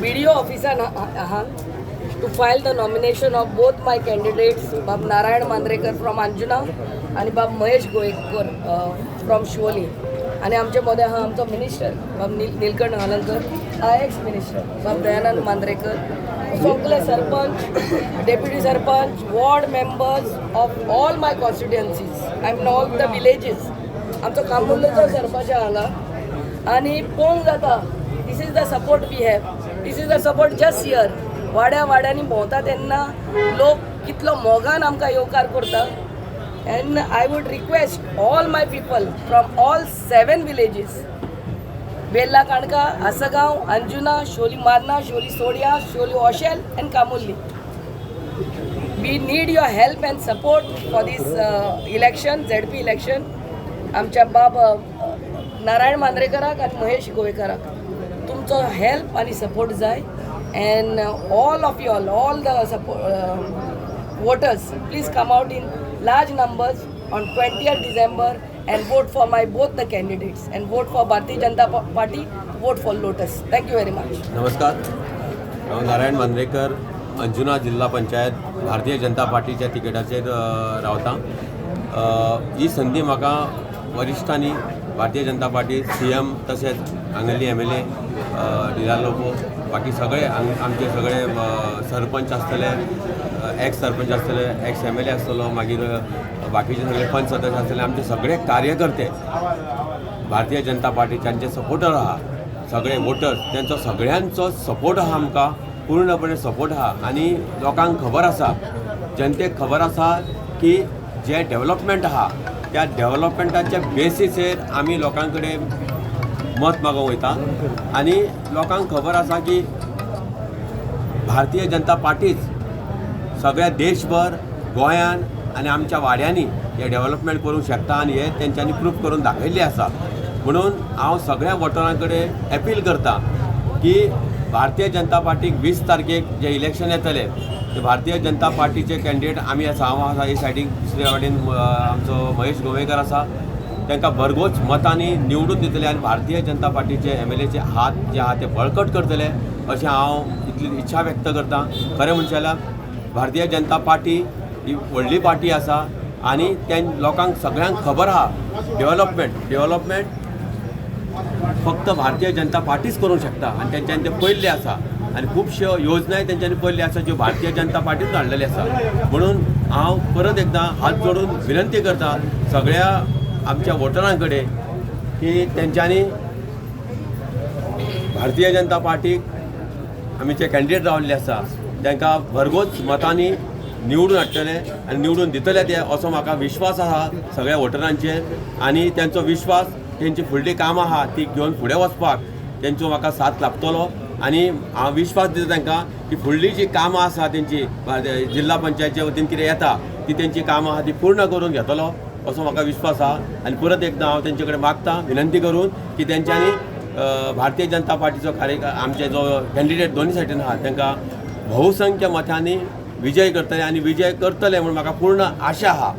BDO ऑफिसान आहा to file the nomination of both my candidates, बाब नारायण मांद्रेकर फ्रॉम अंजुना आनी बाब महेश गोवेकर फ्रॉम शिवोली. आनी आमचे मदें आहा आमचो मिनिस्टर बाब नीलकंठ हळर्णकर, हा एक्स मिनिस्टर बाब दयानंद मांद्रेकर, सगळे sarpanch, deputy sarpanch, ward members of all my constituencies, I mean, all the villages. आमचो कांबुल्लेचो सरपंच आहा हांगा. आनी पळोवंक जाता, this is the support we have, this is the support just here. वाड्या वाड्यांनी भोंवता तेन्ना लोक कितलो मोगान आमकां येवकार करता. And I would request all my people from all seven villages, Birla Canacona, Assagao, Anjuna, Siolim Marna, Siolim Sodia, Siolim Oshel and Camurlim, we need your help and support for this election, ZP election. आमच्या बाब नारायण मांद्रेकराक आनी महेश गोवेकराक तुमचो help आनी support जाय. And all of you all, all the voters, please come out in large numbers on 20th December and vote for my both the candidates and vote for Bharatiya Janata Party, vote for Lotus. Thank you very much. नमस्कार. हांव नारायण मांद्रेकर, अंजुना जिल्हा पंचायत, भारतीय जनता पार्टीच्या तिकेटाचेर रावता. ही संदी म्हाका वरिश्ठांनी, Bharatiya Janata party CM, तशेंच हांगेली MLA Delilah Lobo, बाकी सगळे आमचे सगळे सरपंच आसतले, एक्स सरपंच आसतले, एक्स एमएलए आसतलो, मागीर बाकीचे सगळे पंच सदस्य आसतले, आमचे सगळे कार्यकर्ते, भारतीय जनता पार्टीचे आमचे सपोर्टर आहा, सगळे वोटर्स, तेंचो सगळ्यांचो सपोर्ट आहा. आमकां पूर्णपणे सपोर्ट आहा. आनी लोकांक खबर आसा, जनतेक खबर आसा की जे डेवलपमेंट आहा, त्या डेवलपमेंटाच्या बेसीसेर आमी लोकां कडेन मत मागोवंक वयता. आनी लोकांक खबर आसा की भारतीय जनता पार्टीच सगळ्या देशभर, गोंयान आनी आमच्या वाड्यांनी हे डेवलपमेंट करूंक शकता आनी हे तेंच्यांनी प्रूफ करून दाखयल्लें आसा. म्हणून हांव सगळ्या वोटरां कडेन अपील करता की भारतीय जनता पार्टीक 20 तारखेक जे इलेक्शन येतलें, ते भारतीय जनता पार्टीचे कॅन्डिडेट आमी आसा. हांव आसा हे सायडीक, दुसरे वाटेन आमचो महेश गोवेकर आसा. तांकां भरघोस मतांनी निवडून दितले आनी भारतीय जनता पार्टीचे एमएलएचे हात जे आहा ते बळकट करतले, अशें हांव इतली इच्छा व्यक्त करता. खरें म्हणचे जाल्यार भारतीय जनता पार्टी ही व्हडली पार्टी आसा आनी त्या लोकांक सगळ्यांक खबर आहा, डेवलपमेंट, डेवलपमेंट फक्त भारतीय जनता पार्टीच करूंक शकता. आनी तेंच्यांनी तें पळयल्लें आसा आनी खुबश्यो योजनाय तेंच्यांनी पळयल्ल्यो आसा, ज्यो भारतीय जनता पार्टीन हाडलेल्यो आसा. म्हणून हांव परत एकदां हात जोडून विनंती करता सगळ्या आमच्या वोटरां कडेन की तेंच्यांनी भारतीय जनता पार्टीक, आमी जे कॅन्डिडेट रावल्ले आसा, तांकां भरघोस मतांनी निवडून हाडटले आनी निवडून दितले ते, असो म्हाका विश्वास आहा सगळ्या वोटरांचेर. आनी तेंचो विश्वास, तेंची फुडली कामां आहा ती घेवन फुडें वचपाक तेंचो म्हाका साथ लाभतलो. आनी हांव विश्वास दिता तांकां की फुडली जी कामां आसा तेंची, जिल्हा पंचायतच्या वतीन कितें येता, ती तेंची कामां आहा ती पूर्ण करून घेतलो, असो म्हाका विश्वास आहा. आनी परत एकदां हांव तेंचे कडेन मागता विनंती करून की तेंच्यांनी भारतीय जनता पार्टीचो कार्य, आमचे जो कॅन्डिडेट दोनी सायडीन आहा, तांकां बहुसंख्य मतांनी विजय करतले आनी विजय करतले म्हूण म्हाका पूर्ण आशा आहा.